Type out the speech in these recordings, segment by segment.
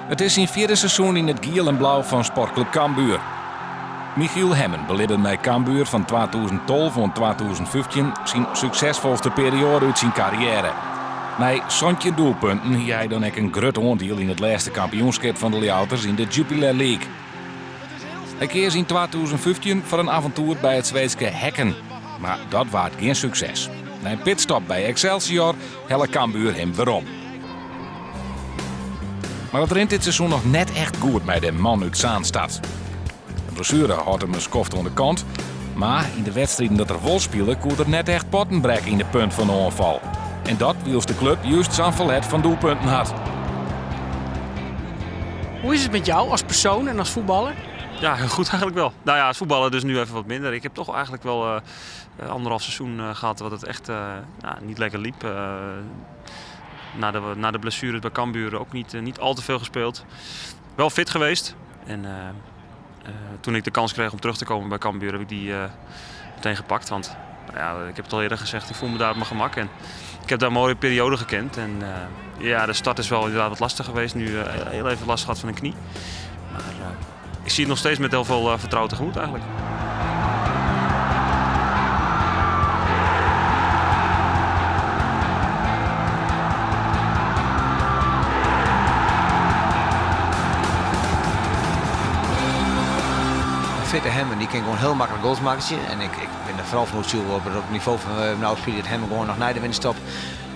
It is syn fjirde seizoen yn it giel en blau fan Sportklup Cambuur. Michiel Hemmen belibbe mei Cambuur fan 2012 oant 2015 syn suksesfolste perioade út syn karriêre. Mei 17 doelpunten hie hy dan ek in grut oandiel yn it lêste kampioenskip fan de Ljouwerters yn de Jupiler League. Hy keas yn 2015 foar in aventoer by it Sweedske Häcken, mar dat waard gjin sukses. Nei in pitstop by Excelsior helle Cambuur him werom. Mar it rint dit seizoen noch net echt goed mei de man út Zaanstad. In blessuere hâldt him in skoft oan de kant, mar yn de wedstriden dat er wol spile koe er net echt potten brekke yn de punt fan de oanfal. En dat wylst de klup just sa'n ferlet fan doelpunten hat. Hoe is het met jou als persoon en als voetballer? Ja, heel goed eigenlijk wel. Nou ja, als voetballer dus nu even wat minder. Ik heb toch eigenlijk wel anderhalf seizoen gehad wat het echt nou, niet lekker liep. Na de blessures bij Cambuur ook niet al te veel gespeeld. Wel fit geweest. En toen ik de kans kreeg om terug te komen bij Cambuur heb ik die meteen gepakt. Want nou ja, ik heb het al eerder gezegd, ik voel me daar op mijn gemak. En ik heb daar een mooie periode gekend. En ja, de start is wel inderdaad wat lastig geweest. Nu heel even last gehad van een knie. Maar ik zie het nog steeds met heel veel vertrouwen tegemoet eigenlijk. Een fitte Hemmen die kan gewoon heel makkelijk goals maken. En ik ben er vooral van oertsjûge op het nivo fan we no spylje dat Hemmen gewoon noch nei de winterstop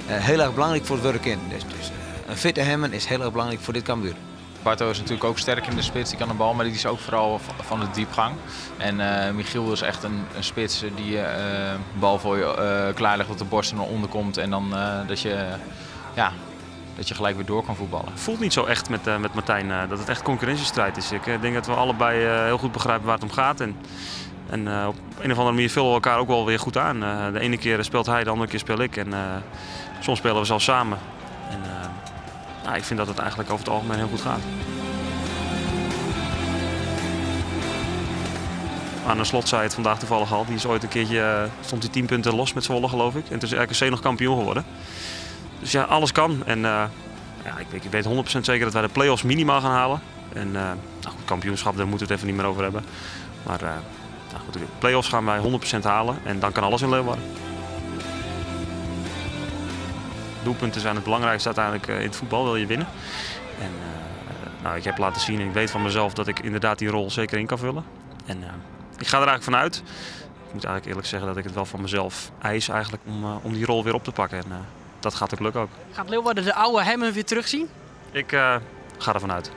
heel erg belangrijk voor het wurk in. Dus een fitte Hemmen is heel erg belangrijk voor dit Cambuur. Barto is natuurlijk ook sterk in de spits, die kan de bal, maar die is ook vooral van de diepgang. En Michiel is echt een spits die bal voor je klaarlegt op de borst en dan onderkomt. En dan ja, dat je gelijk weer door kan voetballen. Het voelt niet zo echt met Martijn dat het echt concurrentiestrijd is. Ik denk dat we allebei heel goed begrijpen waar het om gaat. En op een of andere manier vullen we elkaar ook wel weer goed aan. De ene keer speelt hij, de andere keer speel ik. En soms spelen we zelfs samen. En nou, ik vind dat het eigenlijk over het algemeen heel goed gaat. Arne Slot zei het vandaag toevallig al. Die is ooit een keertje, stond hij 10 punten los met Zwolle, geloof ik. En toen is RKC nog kampioen geworden. Dus ja, alles kan. En ja, ik weet 100% zeker dat wij de play-offs minimaal gaan halen. En nou goed, kampioenschap, daar moeten we het even niet meer over hebben. Maar nou goed, de play-offs gaan wij 100% halen. En dan kan alles in Leeuwarden. Doelpunten zijn het belangrijkste uiteindelijk in het voetbal, wil je winnen. En nou, ik heb laten zien en ik weet van mezelf dat ik inderdaad die rol zeker in kan vullen. En ik ga er eigenlijk vanuit. Ik moet eigenlijk eerlijk zeggen dat ik het wel van mezelf eis eigenlijk om die rol weer op te pakken. En dat gaat ook lukken ook. Gaat Leeuwarden de oude Hemmen weer terugzien? Ik ga ervan uit.